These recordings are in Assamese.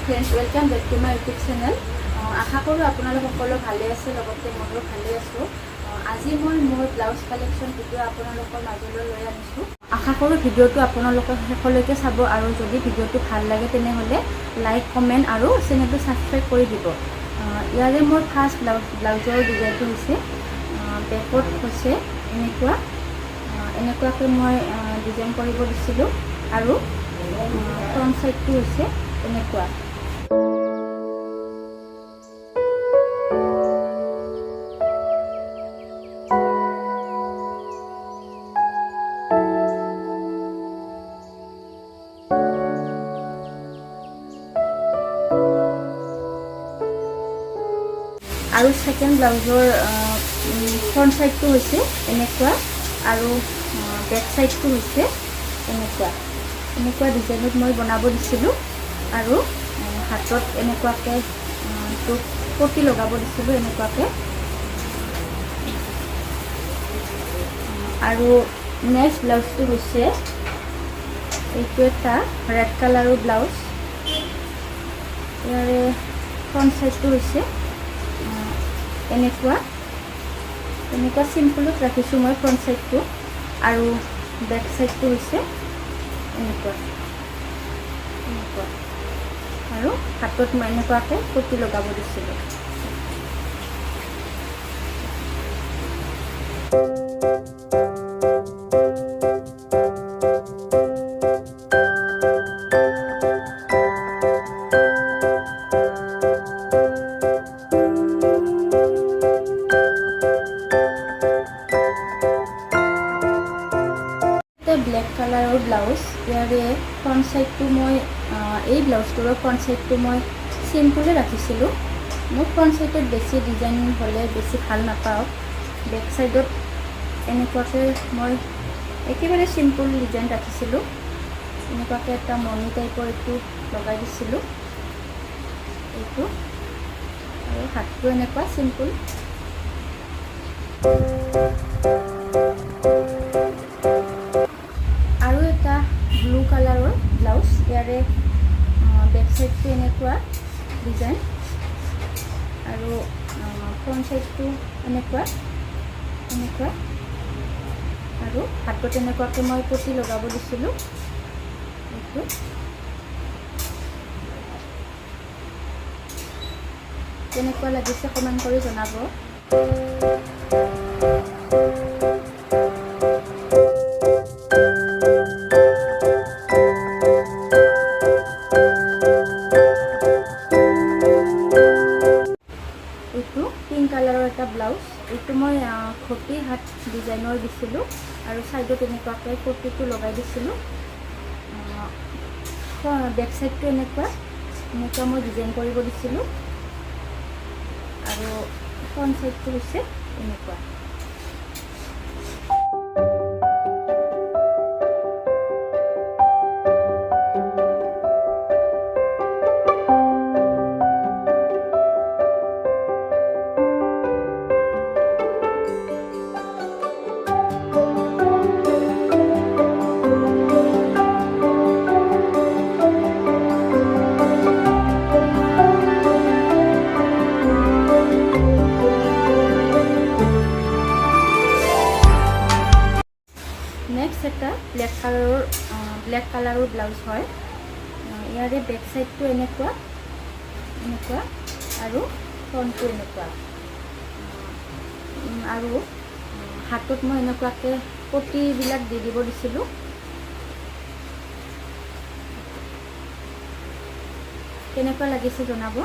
Friends, welcome back to my YouTube channel. আশা কৰোঁ আপোনালোক সকলো ভালে আছে, লগতে ময়ো ভালে আছোঁ। আজি মই মোৰ ব্লাউজ কালেকশ্যন ভিডিঅ' আপোনালোকৰ মাজলৈ লৈ আনিছোঁ। আশা কৰোঁ ভিডিঅ'টো আপোনালোকে শেষলৈকে চাব আৰু যদি ভিডিঅ'টো ভাল লাগে, তেনেহ'লে লাইক, কমেণ্ট আৰু চেনেলটো ছাবস্ক্ৰাইব কৰি দিব। ইয়াৰে মোৰ ফাৰ্ষ্ট ব্লাউজৰ ডিজাইনটো হৈছে, বেকত হৈছে এনেকুৱা। এনেকুৱাকৈ মই ডিজাইন কৰিব দিছিলোঁ আৰু ফ্ৰণ্ট চাইডটো হৈছে এনেকুৱা। আৰু ছেকেণ্ড ব্লাউজৰ ফ্ৰণ্ট চাইডটো হৈছে এনেকুৱা আৰু বেক চাইডটো হৈছে এনেকুৱা। এনেকুৱা ডিজাইনত মই বনাব দিছিলোঁ আৰু হাতত এনেকুৱাকৈ পটি লগাব দিছিলোঁ এনেকুৱাকৈ। আৰু নেক্সট ব্লাউজটো হৈছে এইটো এটা ৰেড কালাৰৰ ব্লাউজ। ইয়াৰে ফ্ৰণ্ট চাইডটো হৈছে এনেকুৱা। এনেকুৱা চিম্পুলত ৰাখিছোঁ মই ফ্ৰণ্ট চাইডটো আৰু বেক চাইডটো হৈছে এনেকুৱা এনেকুৱা আৰু হাতত মই এনেকুৱাকৈ পটি লগাব দিছিলোঁ। এটা ব্লেক কালাৰৰ ব্লাউজ। ইয়াৰে ফ্ৰণ্ট চাইডটো মই, এই ব্লাউজটোৰ ফ্ৰণ্ট চাইডটো মই চিম্পুলে ৰাখিছিলোঁ। মই ফ্ৰণ্ট চাইডত বেছি ডিজাইন হ'লে বেছি ভাল নাপাওঁ। বেক চাইডত এনেকুৱাকৈ মই একেবাৰে চিম্পুল ডিজাইন ৰাখিছিলোঁ। এনেকুৱাকৈ এটা মণি টাইপৰ এইটো লগাই দিছিলোঁ এইটো আৰু হাতটো এনেকুৱা চিম্পুল। আৰু এটা ব্লু কালাৰৰ ব্লাউজ। ইয়াৰে বেক চাইডটো এনেকুৱা ডিজাইন আৰু ফ্ৰণ্ট চাইডটো এনেকুৱা এনেকুৱা আৰু হাতত এনেকুৱাকৈ মই পটি লগাব দিছিলোঁ এইটো। কেনেকুৱা লাগিছে কমেণ্ট কৰি জনাব। এইটো পিংক কালাৰৰ এটা ব্লাউজ। এইটো মই ঘটি হাত ডিজাইনৰ দিছিলোঁ আৰু ছাইডত এনেকুৱাকৈ পটিটো লগাই দিছিলোঁ। বেক চাইডটো এনেকুৱা এনেকুৱা মই ডিজাইন কৰিব দিছিলোঁ আৰু ফ্ৰণ্ট চাইডটো হৈছে এনেকুৱা। নেক্সট এটা ব্লেক কালাৰৰ ব্লাউজ হয়। ইয়াৰে বেক চাইডটো এনেকুৱা এনেকুৱা আৰু ফ্ৰণ্টটো এনেকুৱা আৰু হাতত মই এনেকুৱাকৈ পটিবিলাক দি দিব দিছিলোঁ। কেনেকুৱা লাগিছে জনাব।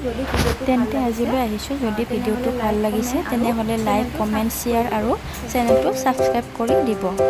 যদি ভিডিঅ'টো ভাল তেন্তে লাগিছে, আজিলৈ আহিছোঁ। যদি তেনেহ'লে ভিডিঅ'টো ভাল লাইক, লাগিছে, কমেণ্ট আৰু তেনেহ'লে লাইক, চেনেলটো কমেণ্ট, ছাবস্ক্ৰাইব শ্বেয়াৰ আৰু চেনেলটো ছাবস্ক্ৰাইব কৰি দিব।